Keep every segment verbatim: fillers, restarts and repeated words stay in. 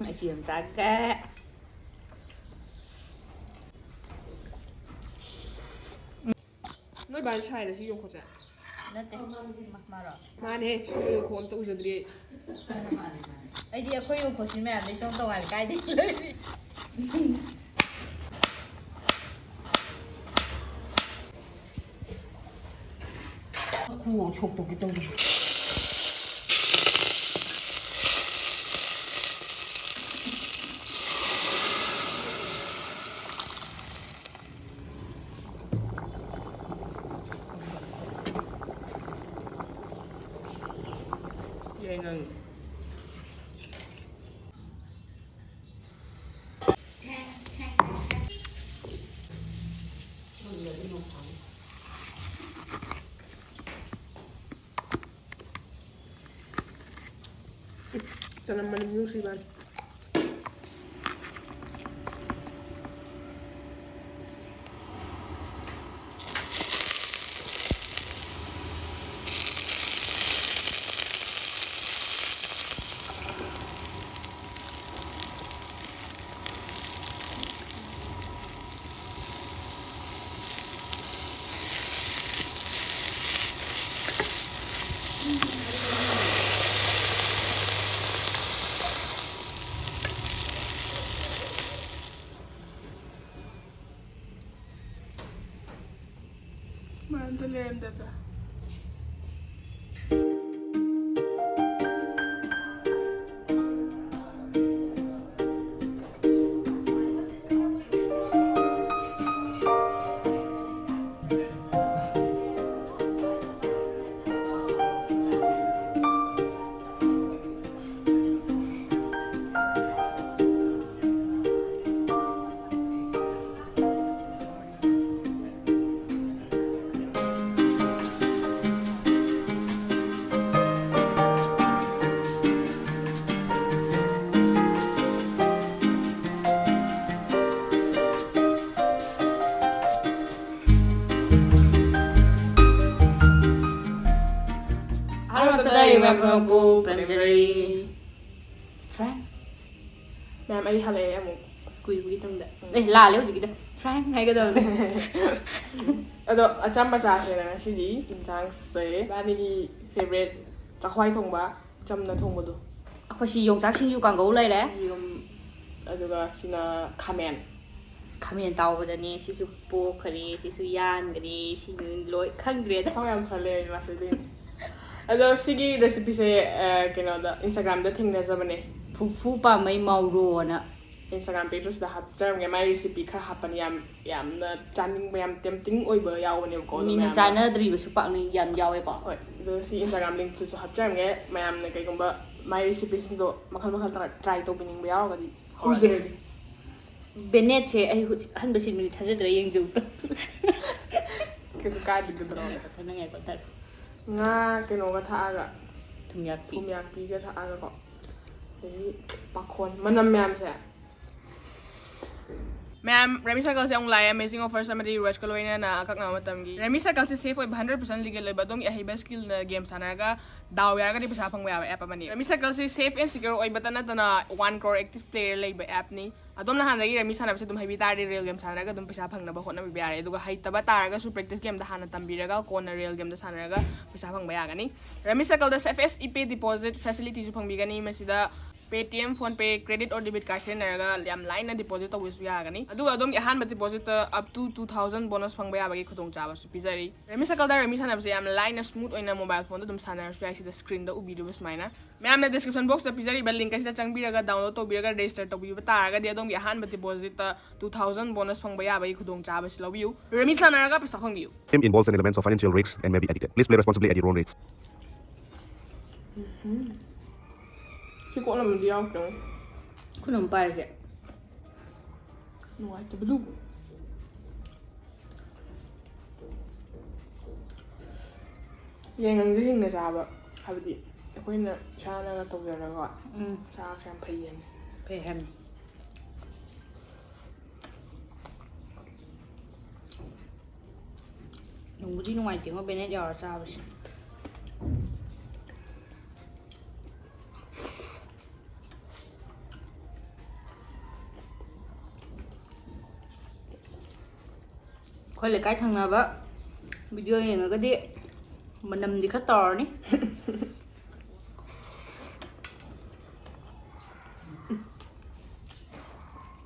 ꯑꯩꯁꯨ ꯌꯥꯝ ꯆꯥꯒꯦ꯫ ꯅꯣꯏ ꯕꯥꯏ ꯁꯥꯏꯔ ꯁꯤ ꯌꯣꯡꯈꯣꯠꯁꯦ? ꯅꯠꯇꯦ꯫ ꯃꯥꯔꯣ? ꯃꯥꯅꯦ, ꯁꯤ ꯌꯣꯡꯈꯣꯠ ꯑꯝꯇ ꯎꯖꯗ꯭ꯔꯤ ꯑꯩ꯫ ꯑꯩꯗꯤ ꯑꯩꯈꯣꯏ ꯌꯣꯡꯈꯣꯠꯁꯤ ꯃꯌꯥꯝꯗꯩ ꯏꯇꯣꯡ ꯇꯣꯡꯉꯥꯜꯂꯦ꯫ ꯀꯥꯏꯗꯩ ꯂꯩꯔꯤ? ꯈꯨꯋꯥꯡ ꯁꯣꯛꯇꯧꯒꯦ ꯇꯧꯔꯤ꯫ ꯆꯅꯝ ꯃꯅꯝ ꯅꯨꯡꯁꯤꯕ꯫ ꯃꯔꯝꯗ ꯂꯩꯔꯝꯗꯕ꯫ ꯑꯍꯥꯟꯕꯗ ꯏꯃꯥ ꯏꯕꯨꯡꯉꯣꯕꯨ ꯄꯦꯝꯖꯔꯤ꯫ ꯐ꯭ꯔꯦꯟ꯫ ꯃꯌꯥꯝ, ꯑꯩ ꯍꯜꯂꯛꯑꯦ ꯑꯃꯨꯛ꯫ ꯀꯨꯏꯕꯒꯤ ꯇꯨꯡꯗ꯫ ꯑꯦ, ꯂꯥꯜꯂꯦ ꯍꯧꯖꯤꯛꯀꯤꯗꯣ꯫ ꯐ꯭ꯔꯥꯏ ꯍꯥꯏꯒꯗꯕꯅꯦ꯫ ꯑꯗꯣ ꯑꯆꯝꯕ ꯆꯥꯁꯦꯅ ꯉꯁꯤꯗꯤ ꯌꯦꯟꯁꯥꯡꯁꯦ ꯏꯕꯥꯅꯤꯒꯤ ꯐꯦꯕꯔꯦꯠ ꯆꯥꯛꯍꯋꯥꯏ ꯊꯣꯡꯕ, ꯆꯝꯅ ꯊꯣꯡꯕꯗꯣ꯫ ꯑꯩꯈꯣꯏ ꯁꯤ ꯌꯣꯡꯆꯥꯛ ꯁꯤꯡꯖꯨ ꯀꯥꯡꯒꯧ ꯂꯩꯔꯦ꯫ ꯌꯦꯔꯨꯝ, ꯑꯗꯨꯒ ꯁꯤꯅ ꯈꯥꯃꯦꯟ꯫ ꯈꯥꯃꯦꯟ ꯇꯥꯎꯕꯗꯅꯦ꯫ ꯁꯤꯁꯨ ꯄꯣꯛꯈꯔꯦ, ꯁꯤꯁꯨ ꯌꯥꯟꯈꯔꯦ, ꯁꯤ ꯂꯣꯏ ꯈꯪꯗ꯭ꯔꯦꯗ꯫ ꯊꯋꯥꯏ ꯌꯥꯝ ꯐ ꯂꯩꯔꯝꯃꯤ ꯃꯥꯁꯦ ꯑꯗꯨꯏꯅꯦ꯫ ꯑꯗꯣ ꯁꯤꯒꯤ ꯔꯦꯁꯤꯄꯤꯁꯦ, ꯑ, ꯀꯩꯅꯣꯗ, ꯏꯟꯁꯇꯥꯒ꯭ꯔꯥꯝꯗ ꯊꯦꯡꯅꯖꯕꯅꯦ꯫ ꯐꯨꯐꯨ ꯄꯥꯝꯕꯩ ꯃꯥꯎꯔꯣꯅ꯫ ꯏꯟꯁꯇꯥꯒ꯭ꯔꯥꯝ ꯄꯦꯖꯇꯨꯁꯤꯗ ꯍꯥꯞꯆꯔꯝꯒꯦ꯫ ꯃꯥꯏ ꯔꯦꯁꯤꯄꯤ ꯈꯔ ꯍꯥꯞꯄꯅꯤ, ꯌꯥꯝ, ꯌꯥꯝꯅ ꯆꯥꯅꯤꯡꯕ, ꯌꯥꯝ ꯇꯦꯝꯇꯤꯡ ꯑꯣꯏꯕ ꯌꯥꯎꯕꯅꯦꯕꯀꯣ꯫ ꯑꯗꯣ ꯃꯤꯅ ꯃꯌꯥꯝꯅ ꯆꯥꯅꯗ꯭ꯔꯤꯕꯁꯨ ꯄꯥꯛꯅ ꯌꯥꯝ ꯌꯥꯎꯋꯦꯀꯣ꯫ ꯍꯣꯏ, ꯑꯗꯣ ꯁꯤ ꯏꯟꯁꯇꯥꯒ꯭ꯔꯥꯝ ꯂꯤꯡꯛꯇꯨꯁꯨ ꯍꯥꯞꯆꯔꯝꯒꯦ꯫ ꯃꯌꯥꯝꯅ ꯀꯩꯒꯨꯝꯕ ꯃꯥꯏ ꯔꯦꯁꯤꯄꯤꯁꯤꯡꯗꯣ ꯃꯈꯜ ꯃꯈꯜ ꯇ꯭ꯔꯥꯏ ꯇꯧꯕꯤꯅꯤꯡꯕ ꯌꯥꯎꯔꯒꯗꯤ ꯍꯧꯖꯔꯒꯦ꯫ ꯕꯦꯅꯦꯠꯁꯦ ꯑꯩ ꯍꯧꯖꯤꯛ ꯑꯍꯟꯕ ꯁꯤꯟꯕꯅꯤ, ꯊꯥꯖꯗ꯭ꯔꯦ, ꯌꯦꯡꯖꯧ꯫ ꯀꯩꯁꯨ ꯀꯥꯏꯗꯦ, ꯀꯩꯗꯧꯔꯒꯦ꯫ ꯀꯛꯊꯠꯅꯉꯥꯏ ꯀꯛꯊꯠ꯫ ꯉꯥ ꯀꯩꯅꯣꯒ ꯊꯥꯛꯑꯒ, ꯊꯨꯝꯌꯥꯛꯄꯤ꯫ ꯊꯨꯝꯌꯥꯛꯄꯤꯒ ꯊꯥꯛꯑꯒꯀꯣ, ꯑꯗꯒꯤ ꯄꯥꯈꯣꯟ, ꯃꯅꯝ ꯃꯌꯥꯝꯁꯦ꯫ ꯃꯌꯥꯝ, ꯔꯦꯃꯤ ꯁꯥꯏꯀꯜꯁꯦ ꯑꯃꯨꯛ ꯂꯥꯛꯑꯦ, ꯑꯃꯦꯖꯤꯡ ꯑꯣꯐꯔꯁ ꯑꯃꯗꯤ ꯔꯤꯋꯥꯔꯗꯁꯀ ꯂꯣꯏꯅꯅ ꯑꯀꯛꯅꯕ ꯃꯇꯝꯒꯤ꯫ ꯔꯦꯃꯤ ꯁꯥꯏꯀꯜꯁꯦ ꯁꯦꯐ ꯑꯣꯏꯕ, ꯍꯟꯗ꯭ꯔꯦꯠ ꯄꯥꯔꯁꯦꯟ ꯂꯤꯒꯦꯜ ꯑꯣꯏꯕ, ꯑꯗꯣꯝꯒꯤ ꯑꯍꯩꯕ ꯁ꯭ꯀꯤꯜꯅ ꯒꯦꯝ ꯁꯥꯟꯅꯔꯒ ꯗꯥꯎ ꯌꯥꯔꯒꯗꯤ ꯄꯩꯁꯥ ꯐꯪꯕ ꯌꯥꯕ ꯑꯦꯞ ꯑꯃꯅꯤ꯫ ꯔꯦꯃꯤ ꯁꯥꯏꯀꯜꯁꯦ ꯁꯦꯐ ꯑꯦꯟ ꯁꯤꯀ꯭ꯌꯣꯔ ꯑꯣꯏꯕꯇ ꯅꯠꯇꯅ ꯋꯥꯟ ꯀ꯭ꯔꯣꯔ ꯑꯦꯛꯇꯤꯚ ꯄ꯭ꯂꯦꯌꯔ ꯂꯩꯕ ꯑꯦꯞꯅꯤ꯫ ꯑꯗꯣꯝꯅ ꯍꯥꯟꯅꯗꯒꯤ ꯔꯦꯃꯤ ꯁꯥꯟꯅꯕꯁꯦ ꯑꯗꯨꯝ ꯍꯩꯕꯤ ꯇꯥꯔꯗꯤ ꯔꯤꯌꯦꯜ ꯒꯦꯝ ꯁꯥꯟꯅꯔꯒ ꯑꯗꯨꯝ ꯄꯩꯁꯥ ꯐꯪꯅꯕ ꯍꯣꯠꯅꯕꯤꯕ ꯌꯥꯔꯦ꯫ ꯑꯗꯨꯒ ꯍꯩꯇꯕ ꯇꯥꯔꯒꯁꯨ ꯄ꯭ꯔꯦꯛꯇꯤꯁ ꯒꯦꯝꯗ ꯍꯥꯟꯅ ꯇꯝꯕꯤꯔꯒ ꯀꯣꯟꯅ ꯔꯤꯌꯦꯜ ꯒꯦꯝꯗ ꯁꯥꯟꯅꯔꯒ ꯄꯩꯁꯥ ꯐꯪꯕ ꯌꯥꯒꯅꯤ꯫ ꯔꯦꯃꯤ ꯁꯥꯏꯀꯜꯗ ꯁꯦꯐꯦꯁ ꯏ ꯄꯦ ꯗꯤꯄꯣꯖꯤꯠ ꯐꯦꯁꯤꯂꯤꯇꯤꯁꯨ ꯐꯪꯕꯤꯒꯅꯤ꯫ ꯃꯁꯤꯗ Paytm, PhonePe, credit or debit card ꯁꯤꯖꯤꯟꯅꯔꯒ ꯌꯥꯝ ꯂꯥꯏꯅ ꯗꯤꯄꯣꯖꯤꯠ ꯇꯧꯕꯁꯨ ꯌꯥꯒꯅꯤ꯫ ꯑꯗꯨꯒ ꯑꯗꯣꯝꯒꯤ ꯑꯍꯥꯟꯕ ꯗꯤꯄꯣꯖꯤꯠꯇ up to two thousand bonus ꯐꯪꯕ ꯌꯥꯕꯒꯤ ꯈꯨꯗꯣꯡꯆꯥꯕꯁꯨ ꯄꯤꯖꯔꯤ꯫ ꯔꯦꯃꯤ ꯁꯥꯏꯀꯜꯗ ꯔꯦꯃꯤ ꯁꯥꯟꯅꯕꯁꯦ ꯌꯥꯝꯅ ꯂꯥꯏꯅ, ꯁ꯭ꯃꯨꯠ ꯑꯣꯏꯅ ꯃꯣꯕꯥꯏꯜ ꯐꯣꯟꯗ ꯑꯗꯨꯝ ꯁꯥꯟꯅꯔꯁꯨ ꯌꯥꯏ, ꯁꯤꯗ ꯁ꯭ꯀ꯭ꯔꯤꯟꯗ ꯎꯕꯤꯔꯤꯕ ꯁꯨꯃꯥꯏꯅ꯫ ꯃꯌꯥꯝꯅ ꯗꯤꯁꯀ꯭ꯔꯤꯞꯁꯟ ꯕꯣꯛꯁꯇ ꯄꯤꯖꯔꯤꯕ ꯂꯤꯡꯛ ꯑꯁꯤꯗ ꯆꯪꯕꯤꯔꯒ ꯗꯥꯎꯟꯂꯣꯗ ꯇꯧꯕꯤꯔꯒ ꯔꯦꯖꯤꯁꯇꯔ ꯇꯧꯕꯤꯕ ꯇꯥꯔꯒꯗꯤ ꯑꯗꯣꯝꯒꯤ ꯑꯍꯥꯟꯕ ꯗꯤꯄꯣꯖꯤꯠꯇ two thousand bonus ꯐꯪꯕ ꯌꯥꯕꯒꯤ ꯈꯨꯗꯣꯡꯆꯥꯕꯁꯤ ꯂꯧꯕꯤꯌꯨ꯫ ꯔꯦꯃꯤ ꯁꯥꯟꯅꯔꯒ ꯄꯩꯁꯥ ꯐꯪꯕꯤꯌꯨ꯫ Game involves an element of financial risks and may be addictive. Please play responsibly at your own risk. ꯁꯤ ꯀꯣꯠꯂꯝꯃꯗꯤ ꯌꯥꯎꯗ꯭ꯔꯣ? ꯈꯨꯅꯨꯡ ꯄꯥꯏꯔꯤꯁꯦ꯫ ꯅꯨꯡꯉꯥꯏꯇꯕꯗꯨ꯫ ꯌꯥꯏꯉꯪꯁꯦ ꯍꯤꯡꯅ ꯆꯥꯕ, ꯍꯥꯏꯕꯗꯤ ꯑꯩꯈꯣꯏꯅ ꯏꯁꯥꯅꯒ ꯇꯧꯖꯔꯒ ꯎꯝ꯫ ꯆꯥꯕꯁꯦ ꯌꯥꯝ ꯐꯩ ꯍꯥꯏꯕꯅꯤ꯫ ꯐꯩ ꯍꯥꯏꯕꯅꯤ꯫ ꯅꯨꯡꯕꯨꯗꯤ ꯅꯨꯡꯉꯥꯏꯇꯦꯉꯣ ꯕꯦꯅꯦꯠ ꯌꯥꯎꯔ ꯆꯥꯕꯁꯦ꯫ ꯑꯩꯈꯣꯏ ꯂꯩꯀꯥꯏ ꯊꯪꯅꯕ ꯚꯤꯗꯤꯑꯣ ꯌꯦꯡꯉꯒꯗꯤ ꯃꯅꯝꯗꯤ ꯈꯔ ꯇꯧꯔꯅꯤ꯫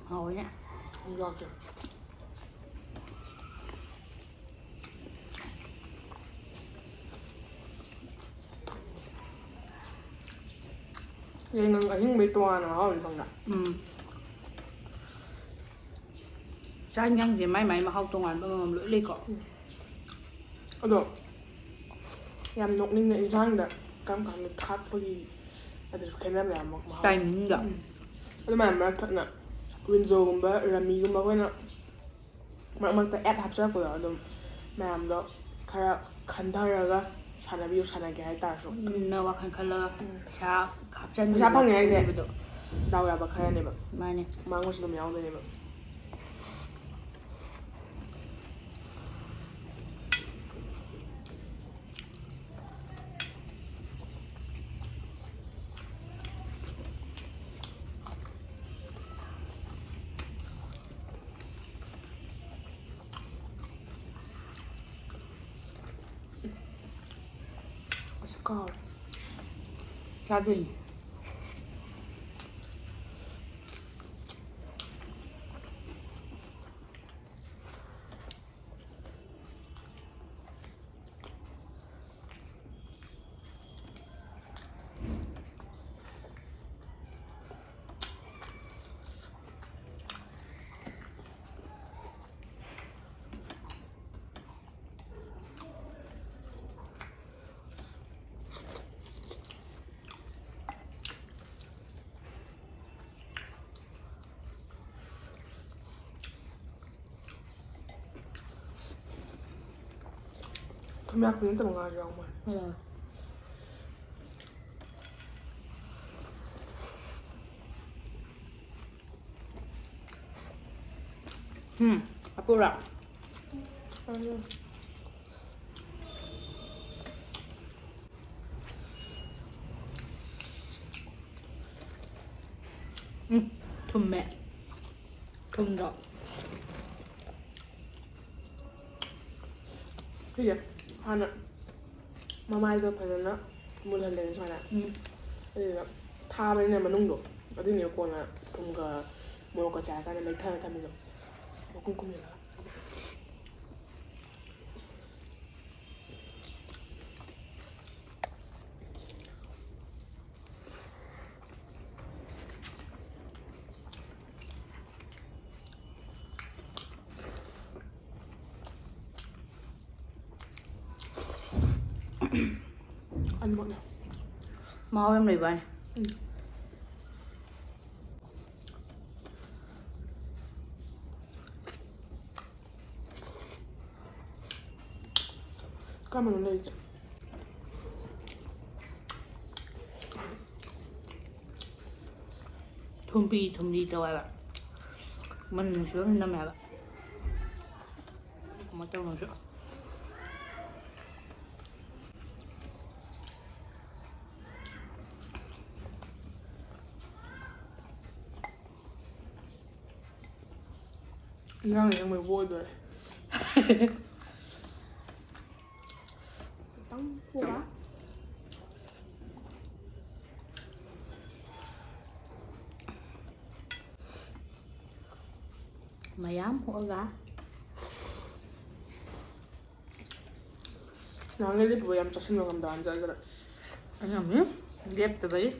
ꯍꯥꯎꯋꯤꯅꯦ꯫ ꯌꯥꯛꯇꯦ꯫ ꯌꯥꯏꯉꯪ ꯑꯍꯤꯡꯕꯩ ꯇꯣꯉꯥꯟꯅ ꯃꯍꯥꯎ ꯑꯃ ꯐꯪꯗ꯭ꯔꯥ? ꯎꯝ꯫ ꯆꯥꯛ ꯌꯦꯟꯁꯥꯡꯁꯦ ꯃꯥꯏ ꯃꯥꯏ ꯃꯍꯥꯎ ꯇꯣꯉꯥꯟꯕ ꯑꯃꯃꯝ ꯂꯣꯏ ꯂꯩꯀꯣ꯫ ꯎꯝ꯫ ꯑꯗꯣ ꯌꯥꯝ ꯅꯣꯛꯅꯤꯡꯅ ꯏꯟꯁꯥꯡꯗ ꯀꯔꯝ ꯀꯥꯟꯗ ꯊꯥꯛꯄꯒꯤ ꯑꯗꯨꯁꯨ ꯈꯦꯠꯅꯕ ꯌꯥꯝ ꯃꯍꯥꯎ꯫ ꯇꯥꯏꯃꯤꯡꯗ꯫ ꯎꯝ꯫ ꯑꯗꯨꯃꯥꯏꯅ ꯃꯔꯛ ꯊꯠꯅ ꯋꯤꯟꯖꯣꯒꯨꯝꯕ ꯔꯃꯤꯒꯨꯝꯕ ꯑꯩꯈꯣꯏꯅ ꯃꯔꯛ ꯃꯔꯛꯇ ꯑꯦꯗ ꯍꯥꯞꯆꯔꯛꯄꯗꯣ ꯑꯗꯨꯝ ꯃꯌꯥꯝꯗꯣ ꯈꯔ ꯈꯟꯊꯔꯒ ꯁꯥꯟꯅꯕꯤꯌꯨ, ꯁꯥꯟꯅꯒꯦ ꯍꯥꯏꯇꯥꯔꯁꯨ꯫ ꯃꯨꯟꯅ ꯋꯥꯈꯜ ꯈꯜꯂꯒ ꯎꯝ꯫ ꯄꯩꯁꯥ ꯍꯥꯞꯆꯟꯕꯤꯕ ꯄꯩꯁꯥ ꯐꯪꯉꯦ ꯍꯥꯏꯁꯦ ꯈꯣꯠꯆꯟꯕꯤꯕꯗꯣ꯫ ꯗꯥꯎ ꯌꯥꯕ ꯈꯔꯅꯦꯕ꯫ ꯃꯥꯅꯦ꯫ ꯃꯥꯡꯕꯁꯨ ꯑꯗꯨꯝ ꯌꯥꯎꯗꯣꯏꯅꯦꯕ꯫ ꯑꯁ ꯀꯥꯎꯔꯦ꯫ ꯆꯥꯗꯣꯏꯅꯤ꯫ ꯊꯨꯝꯌꯥꯛꯄꯤ ꯅꯠꯇꯕ ꯉꯥꯁꯨ ꯌꯥꯎ ꯃꯥꯜꯂꯦ꯫ ꯎꯝ꯫ ꯎꯝ, ꯑꯄꯨꯔꯥ꯫ ꯎꯝ꯫ ꯎꯝ, ꯊꯨꯝꯃꯦ꯫ ꯊꯨꯝꯗꯣ꯫ ꯁꯤꯁꯦ ꯍꯥꯟꯅ ꯃꯃꯥꯏꯗꯣ ꯐꯖꯅ ꯃꯨꯜꯍꯜꯂꯦꯅ ꯁꯨꯃꯥꯏꯅ꯫ ꯎꯝ꯫ ꯑꯗꯨꯗ ꯊꯥꯕꯅꯤꯅ ꯃꯅꯨꯡꯗꯣ, ꯑꯗꯨꯏꯅꯦ ꯀꯣꯟꯅ ꯊꯨꯝꯒ ꯃꯣꯔꯣꯛꯀ ꯆꯥꯏꯔꯀꯥꯟꯗ ꯂꯩꯊꯔ ꯊꯝꯃꯤꯗꯣ꯫ ꯃꯈꯨꯝ ꯈꯨꯝꯖꯤꯜꯂꯒ꯫ ꯑꯅꯤꯃꯛꯅꯦ꯫ ꯃꯍꯥꯎ ꯌꯥꯝ ꯂꯩꯕ ꯋꯥꯅꯤ꯫ ꯎꯝ꯫ ꯀꯔꯝꯕꯅꯣ ꯂꯩꯔꯤꯁꯦ? ꯊꯨꯝꯕꯤ ꯊꯨꯝꯕꯤ ꯇꯧꯋꯦꯕ꯫ ꯃꯅꯝ ꯅꯨꯡꯁꯤꯕ ꯑꯃ ꯅꯝꯃꯦ ꯍꯥꯏꯕ꯫ ꯀꯃꯥꯏꯅ ꯇꯧꯔꯤꯅꯣ ꯁꯤ? ꯏꯟꯖꯥꯡ ꯌꯦꯡꯕꯩ ꯑꯣꯏꯗꯣꯔꯦ꯫ ꯈꯤꯇꯪ ꯊꯣꯛꯑꯣ꯫ ꯃꯌꯥꯝ ꯍꯣꯛꯑꯒ꯫ ꯅꯍꯥꯟꯒꯩ ꯂꯦꯞꯄꯨꯕ ꯌꯥꯝ ꯆꯥꯁꯤꯟꯕ ꯉꯝꯗꯕꯅꯤ, ꯖꯔ ꯖꯔ꯫ ꯑꯩꯅ ꯑꯃꯨꯛ ꯂꯦꯞꯇꯕꯒꯤ꯫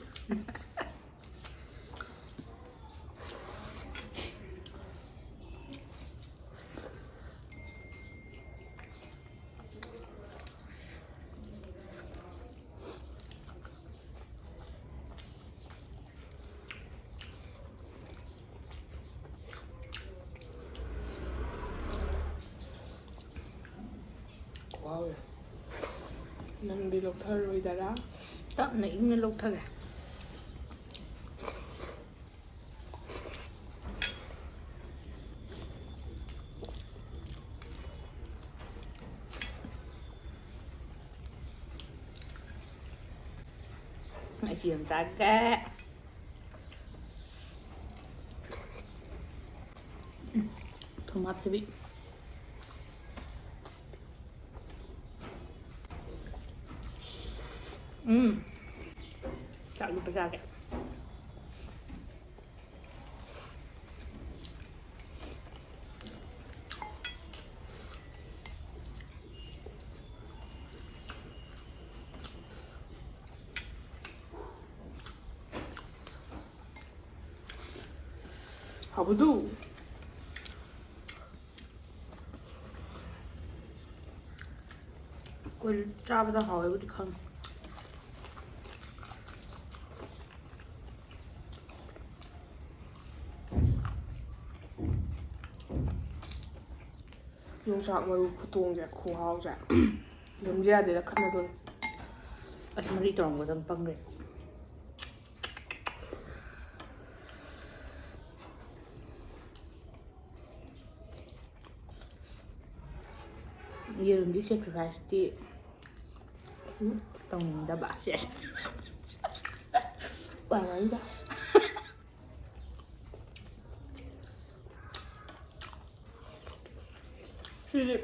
ꯈꯨꯍꯥꯎ ꯌꯥꯝ꯫ ꯅꯪꯗꯤ ꯂꯧꯊꯔꯣꯏꯗꯔꯥ? ꯇꯞꯅ ꯏꯪꯅ ꯂꯧꯊꯒꯦ꯫ ꯑꯩꯗꯤ ꯌꯥꯝ ꯆꯥꯒꯦ꯫ ꯎꯝ, ꯊꯨꯝ ꯍꯥꯞꯇꯕꯤ꯫ ꯎꯝ꯫ ꯆꯥꯛ ꯂꯨꯄꯥ ꯆꯥꯒꯦ꯫ ꯍꯥꯎꯕꯗꯨ꯫ ꯑꯩꯈꯣꯏ ꯆꯥꯕꯗ ꯍꯥꯎꯋꯦꯕꯨꯗꯤ ꯈꯪꯉꯤ꯫ ꯌꯣꯡꯆꯥꯛ ꯃꯔꯨ ꯈꯨꯇꯣꯡꯁꯦ, ꯈꯨꯍꯥꯎꯁꯦ꯫ ꯂꯨꯝꯁꯦ ꯌꯥꯗꯦꯗ, ꯈꯠꯅꯗꯣꯔꯦ꯫ ꯑꯁ, ꯃꯔꯤ ꯇꯧꯔꯝꯒꯗꯕ ꯄꯪꯈ꯭ꯔꯦ꯫ ꯌꯦꯔꯨꯝꯗꯤ sacrificeꯇꯤ, ꯎꯝ, ꯇꯧꯅꯤꯡꯗꯕ꯫ ꯁꯦꯁ꯫ ꯄꯥꯔꯣꯏꯗ꯫ ꯁꯤꯗꯤ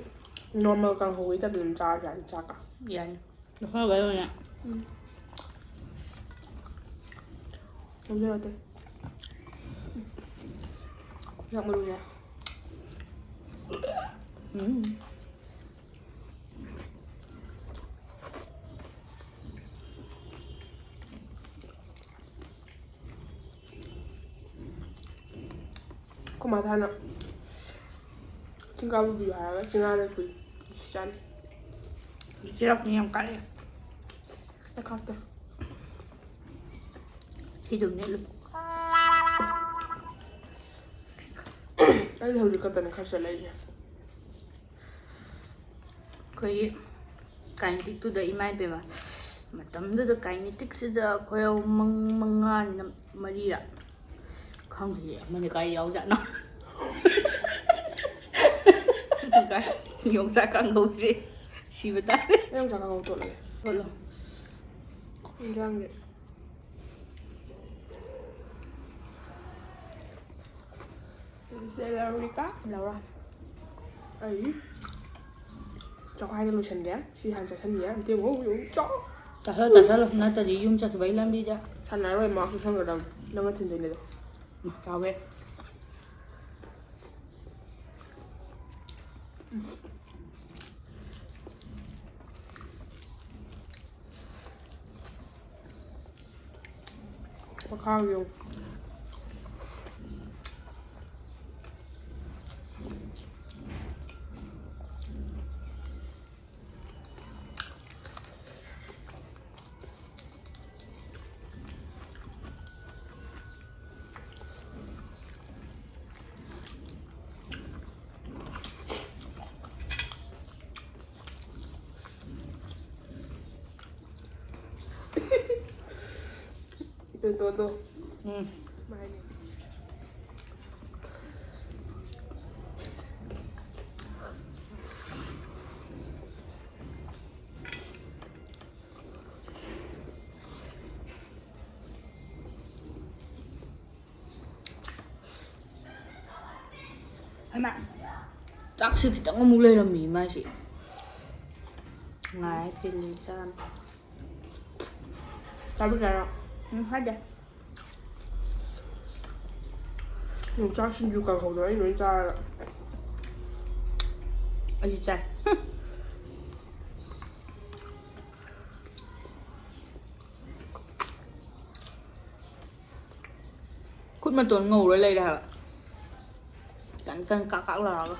normal ꯀꯥꯡꯍꯧꯒꯤ typeꯇ ꯑꯗꯨꯝ ꯆꯥꯔꯁꯨ ꯌꯥꯅꯤ, ꯆꯥꯛꯀ꯫ ꯌꯥꯅꯤ꯫ ꯃꯈꯥ ꯀꯩ ꯑꯣꯏꯅ? ꯎꯝ꯫ ꯂꯧꯖꯔꯣ ꯑꯇꯩ꯫ ꯌꯥꯝ ꯃꯨꯜꯂꯦ꯫ ꯎꯝ꯫ ꯑꯩꯈꯣꯏ ꯃꯥ ꯊꯥꯏꯅ ꯆꯤꯡꯒꯥ ꯄꯨꯕꯤꯌꯨ ꯍꯥꯏꯔꯒ ꯆꯤꯡꯒꯥ ꯂꯩ ꯄꯨꯏ꯫ ꯆꯥꯅꯤ꯫ ꯆꯤꯔꯥꯛꯅꯤ ꯌꯥꯝ ꯀꯥꯏꯑꯦ꯫ ꯆꯈꯥꯛꯇ꯫ ꯁꯤ ꯑꯗꯨꯝ ꯃꯦꯠꯂꯨ꯫ ꯑꯩꯗꯤ ꯍꯧꯖꯤꯛ ꯈꯛꯇꯅꯦ ꯈꯔ ꯆꯠꯂꯛꯏꯁꯦ꯫ ꯑꯩꯈꯣꯏꯒꯤ ꯀꯥꯏꯅꯇꯤꯛꯇꯨꯗ, ꯏꯃꯥ ꯏꯕꯦꯝꯃ, ꯃꯇꯝꯗꯨꯗ ꯀꯥꯏꯅꯦꯇꯤꯛꯁꯤꯗ ꯑꯩꯈꯣꯏ ꯑꯍꯨꯝ ꯃꯪ-, ꯃꯉꯥꯅꯤꯅ ꯃꯔꯤꯔ? ꯈꯪꯗꯦ, ꯑꯃꯅ ꯀꯥꯏ ꯌꯥꯎꯖꯥꯠꯅꯣ? Guys, ꯌꯣꯡꯆꯥꯛ ꯀꯥꯡꯍꯧꯁꯦ ꯁꯤꯕ ꯇꯥꯔꯦ꯫ ꯑꯩ ꯌꯣꯡꯆꯥꯛ ꯀꯥꯡꯍꯧ ꯇꯣꯠꯂꯒꯦ꯫ ꯇꯣꯠꯂꯣ꯫ ꯏꯟꯖꯥꯡꯁꯦ꯫ ꯁꯤꯁꯦ ꯂꯧꯔꯤꯀ꯫ ꯂꯧꯔꯣ꯫ ꯑꯩ ꯆꯥꯛꯈꯥꯏꯅ ꯂꯣꯏꯁꯟꯒꯦ꯫ ꯁꯤ ꯍꯥꯟꯅ ꯆꯥꯁꯟꯒꯦ꯫ ꯑꯝꯇ ꯌꯦꯡꯉꯣ, ꯌꯦꯡꯉꯣ, ꯆꯥꯎ꯫ ꯆꯥꯁꯜꯂꯣ, ꯆꯥꯁꯜꯂꯣ, ꯅꯠꯇ꯭ꯔꯗꯤ ꯌꯨꯝ ꯆꯠꯈꯤꯕꯒꯤ ꯂꯝꯕꯤꯗ꯫ ꯁꯥꯟꯅꯔꯣꯏ, ꯃꯥꯁꯨ ꯁꯪꯒꯗꯕꯅꯤ꯫ ꯅꯪꯅ ꯊꯤꯟꯗꯣꯏꯅꯦꯗꯣ꯫ ꯎꯝ, ꯀꯥꯎꯋꯦ꯫ ꯃꯈꯥꯒꯤ ꯌꯦꯡꯉꯨ꯫ ꯏꯕꯦꯟꯇꯣꯟꯗꯣ꯫ ꯎꯝ꯫ ꯃꯥꯏꯅꯦ꯫ ꯍꯩꯃꯥ, ꯆꯥꯛꯁꯤ ꯈꯤꯇꯪ ꯑꯃꯨꯛ ꯂꯩꯔꯝꯃꯤ ꯃꯥꯏꯁꯤ꯫ ꯉꯥꯏ ꯇꯤꯜꯂꯤ ꯆꯥꯅ꯫ ꯆꯥꯕꯤꯒꯦꯔꯣ? ꯎꯝ, ꯍꯥꯏꯗꯦ꯫ ꯌꯣꯡꯆꯥꯛ ꯁꯤꯡꯖꯨ ꯀꯥꯡꯍꯧꯗꯣ ꯑꯩ ꯂꯣꯏ ꯆꯥꯔꯒ꯫ ꯑꯩꯁꯨ ꯆꯥꯏ꯫ ꯈꯨꯠ ꯃꯇꯣꯟ ꯉꯧꯔ ꯂꯩꯔꯦ ꯍꯥꯏꯕ꯫ ꯀꯟ ꯀꯟ ꯀꯥꯛ ꯀꯥꯛ ꯂꯥꯎꯔꯒ꯫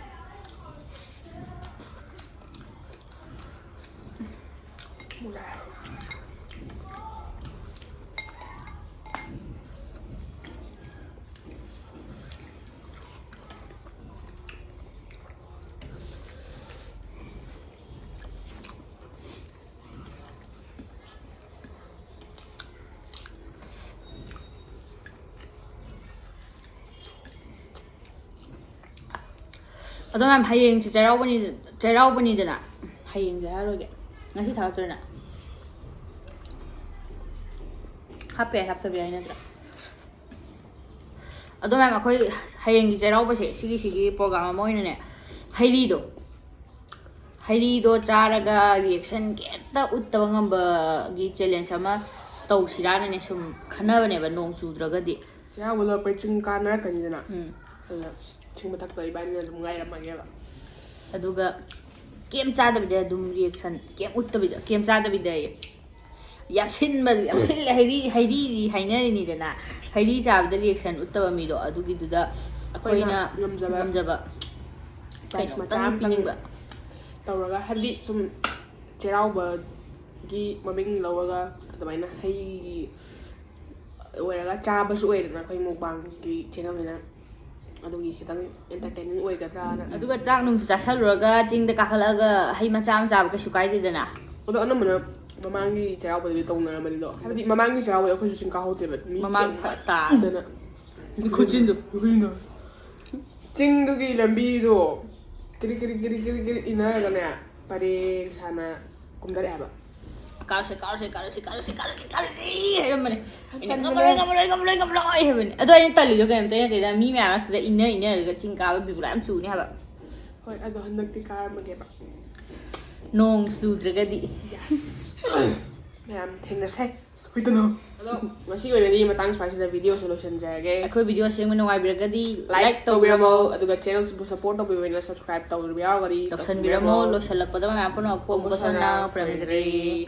ꯑꯗꯣ ꯃꯌꯥꯝ, ꯍꯌꯦꯡꯁꯦ ꯆꯩꯔꯥꯎꯕꯅꯤ, ꯆꯩꯔꯥꯎꯕꯅꯤꯗꯅ꯫ ꯍꯌꯦꯡꯁꯦ ꯍꯥꯏꯔꯣꯏꯒꯦ, ꯉꯁꯤ ꯊꯥꯒꯠꯇꯣꯏꯅ꯫ ꯍꯥꯞꯄ ꯌꯥꯏ, ꯍꯥꯞꯇꯕ ꯌꯥꯏ ꯅꯠꯇ꯭ꯔꯥ? ꯑꯗꯣ ꯃꯌꯥꯝ, ꯑꯩꯈꯣꯏ ꯍꯌꯦꯡꯒꯤ ꯆꯩꯔꯥꯎꯕꯁꯦ, ꯁꯤꯒꯤ, ꯁꯤꯒꯤ ꯄ꯭ꯔꯣꯒ꯭ꯔꯥꯝ ꯑꯃ ꯑꯣꯏꯅꯅꯦ, ꯍꯩꯔꯤꯗꯣ, ꯍꯩꯔꯤꯗꯣ ꯆꯥꯔꯒ ꯔꯤꯌꯦꯛꯁꯟ ꯀꯩꯝꯇ ꯎꯠꯇꯕ ꯉꯝꯕꯒꯤ ꯆꯦꯂꯦꯟꯖ ꯑꯃ ꯇꯧꯁꯤꯔꯥꯅꯅꯦ ꯁꯨꯝ ꯈꯟꯅꯕꯅꯦꯕ, ꯅꯣꯡ ꯆꯨꯗ꯭ꯔꯒꯗꯤ. ꯆꯩꯔꯥꯎꯕ ꯂꯣꯏꯔꯛꯄꯩ ꯆꯤꯡ ꯀꯥꯟꯅꯔꯛꯀꯅꯤꯗꯅ. ꯎꯝ. ꯑꯗꯨꯅ ꯆꯤꯡ ꯃꯊꯛꯇ ꯏꯕꯥꯅꯤꯅ ꯑꯗꯨꯝ ꯉꯥꯏꯔꯝꯃꯒꯦꯕ. ꯑꯗꯨꯒ ꯀꯩꯝ ꯆꯥꯗꯕꯤꯗ ꯑꯗꯨꯝ ꯔꯤꯌꯦꯛꯁꯟ, ꯀꯩꯝ ꯎꯠꯇꯕꯤꯗ, ꯀꯩꯝ ꯆꯥꯗꯕꯤꯗ. ꯌꯥꯝ ꯁꯤꯟꯕ, ꯌꯥꯝ ꯁꯤꯜꯂꯦ. ꯍꯩꯔꯤ, ꯍꯩꯔꯤꯗꯤ ꯍꯥꯏꯅꯔꯤꯅꯤꯗꯅ, ꯍꯩꯔꯤ ꯆꯥꯕꯗ ꯔꯤꯌꯦꯛꯁꯟ ꯎꯠꯇꯕ ꯃꯤꯗꯣ, ꯑꯗꯨꯒꯤꯗꯨꯗ ꯑꯩꯈꯣꯏꯅ ꯉꯝꯖꯕ. ꯉꯝꯖꯕ ꯄ꯭ꯔꯥꯏꯖ ꯃꯆꯥ ꯀꯩꯅꯣꯝꯇꯪ ꯑꯃꯇꯪ ꯄꯤꯅꯤꯡꯕ. ꯇꯧꯔꯒ, ꯍꯥꯏꯕꯗꯤ ꯁꯨꯝ ꯆꯩꯔꯥꯎꯕꯒꯤ ꯃꯃꯤꯡ ꯂꯧꯔꯒ ꯑꯗꯨꯃꯥꯏꯅ ꯍꯩ ꯑꯣꯏꯔꯒ ꯆꯥꯕꯁꯨ ꯑꯣꯏꯗꯅ ꯑꯩꯈꯣꯏ ꯃꯨꯛꯕꯥꯡꯒꯤ ꯆꯦꯅꯦꯜꯅꯤꯅ, ꯑꯗꯨꯒꯤ ꯈꯤꯇꯪ ꯑꯦꯟꯇꯔꯇꯦꯟꯃꯦꯟ ꯑꯣꯏꯒꯗ꯭ꯔꯥꯅ. ꯑꯗꯨꯒ ꯆꯥꯛ ꯅꯨꯡꯁꯨ ꯆꯥꯁꯜꯂꯨꯔꯒ ꯆꯤꯡꯗ ꯀꯥꯈꯠꯂꯛꯑꯒ ꯍꯩ ꯃꯆꯥ ꯑꯃ ꯆꯥꯕ ꯀꯩꯁꯨ ꯀꯥꯏꯗꯦꯗꯅ. ꯑꯗꯣ ꯑꯅꯝꯕꯅ ꯃꯃꯥꯡꯒꯤ ꯆꯩꯔꯥꯎꯕꯗꯗꯤ ꯇꯧꯅꯔꯝꯕꯅꯤꯗꯣ, ꯍꯥꯏꯕꯗꯤ ꯃꯃꯥꯡꯒꯤ ꯆꯩꯔꯥꯎꯕꯗꯤ ꯑꯩꯈꯣꯏꯁꯨ ꯆꯤꯡ ꯀꯥꯍꯧꯗꯦꯕ, ꯃꯤ ꯃꯃꯥꯡ ꯆꯤꯡ ꯐꯔꯛ ꯇꯥ. ꯃꯟꯗꯅ. ꯈꯨꯠꯆꯤꯟꯗꯣ. ꯆꯤꯡꯗꯨꯒꯤ ꯂꯝꯕꯤꯗꯣ ꯀꯤꯔꯤ ꯀꯤꯔꯤ ꯀꯤꯔꯤ ꯀꯤꯔꯤ ꯀꯤꯔꯤ ꯏꯟꯅꯔꯒꯅꯦ, ꯄꯔꯦꯡ ꯁꯥꯅ ꯀꯨꯝꯊꯔꯛꯑꯦ ꯍꯥꯏꯕ. "ꯀꯥꯔꯨꯁꯦ, ꯀꯥꯔꯨꯁꯦ, ꯀꯥꯔꯨꯁꯦ, ꯀꯥꯔꯨꯁꯦ, ꯀꯥꯔꯨꯁꯦ" ꯍꯥꯏꯔꯝꯕꯅꯦ. ꯑꯩꯅ "ꯉꯝꯃꯔꯣꯏ, ꯉꯝꯃꯔꯣꯏ, ꯉꯝꯃꯔꯣꯏ, ꯉꯝꯃꯔꯣꯏ" ꯍꯥꯏꯕꯅꯦ. ꯑꯗꯣ ꯑꯩꯅ ꯇꯜꯂꯤꯗꯣ ꯀꯩꯝꯇ ꯅꯠꯇꯦꯗ, ꯃꯤ ꯃꯌꯥꯝ ꯃꯔꯛꯇꯨꯗ ꯏꯟꯅ ꯏꯟꯅꯔꯒ ꯆꯤꯡ ꯀꯥꯕ ꯕꯤꯕꯨꯂꯥ ꯌꯥꯝ ꯆꯨꯅꯤ ꯍꯥꯏꯕ. ꯍꯣꯏ, ꯑꯗꯣ ꯍꯟꯗꯛꯇꯤ ꯀꯥꯔꯝꯃꯒꯦꯕ. ꯅꯣꯡ ꯆꯨꯗ꯭ꯔꯒꯗꯤ. ꯌꯦꯁ. ꯃꯌꯥꯝ ꯊꯦꯡꯅꯁꯦ ꯁꯣꯏꯗꯅ. ꯑꯗꯣ ꯉꯁꯤꯒꯤ ꯑꯣꯏꯅꯗꯤ ꯃꯇꯥꯡ ꯁ꯭ꯋꯥꯏꯁꯤꯗ ꯚꯤꯗꯤꯑꯣꯁꯦ ꯂꯣꯏꯁꯤꯟꯖꯔꯒꯦ. ꯑꯩꯈꯣꯏ ꯚꯤꯗꯤꯑꯣ ꯑꯁꯦꯡꯕ ꯅꯨꯡꯉꯥꯏꯕꯤꯔꯒꯗꯤ ꯂꯥꯏꯛ ꯂꯥꯏꯛ ꯇꯧꯕꯤꯔꯝꯃꯣ, ꯇꯧꯕꯤꯔꯝꯃꯣ. ꯑꯗꯨꯒ ꯆꯦꯅꯦꯜꯁꯤꯕꯨ ꯁꯞꯄꯣꯔꯠ ꯇꯧꯕꯤꯕ ꯑꯣꯏꯅ ꯁꯕꯁꯀ꯭ꯔꯥꯏꯕ ꯇꯧꯕꯤꯕ ꯌꯥꯎꯔꯒꯗꯤ ꯇꯧꯁꯟꯕꯤꯔꯝꯃꯣ. ꯂꯣꯏꯁꯤꯜꯂꯛꯄꯗ ꯃꯌꯥꯝ ꯄꯨꯝꯅꯃꯛꯄꯨ ꯑꯃꯨꯛꯀꯁꯨ ꯍꯟꯅ ꯈꯨꯔꯨꯝꯖꯔꯤ.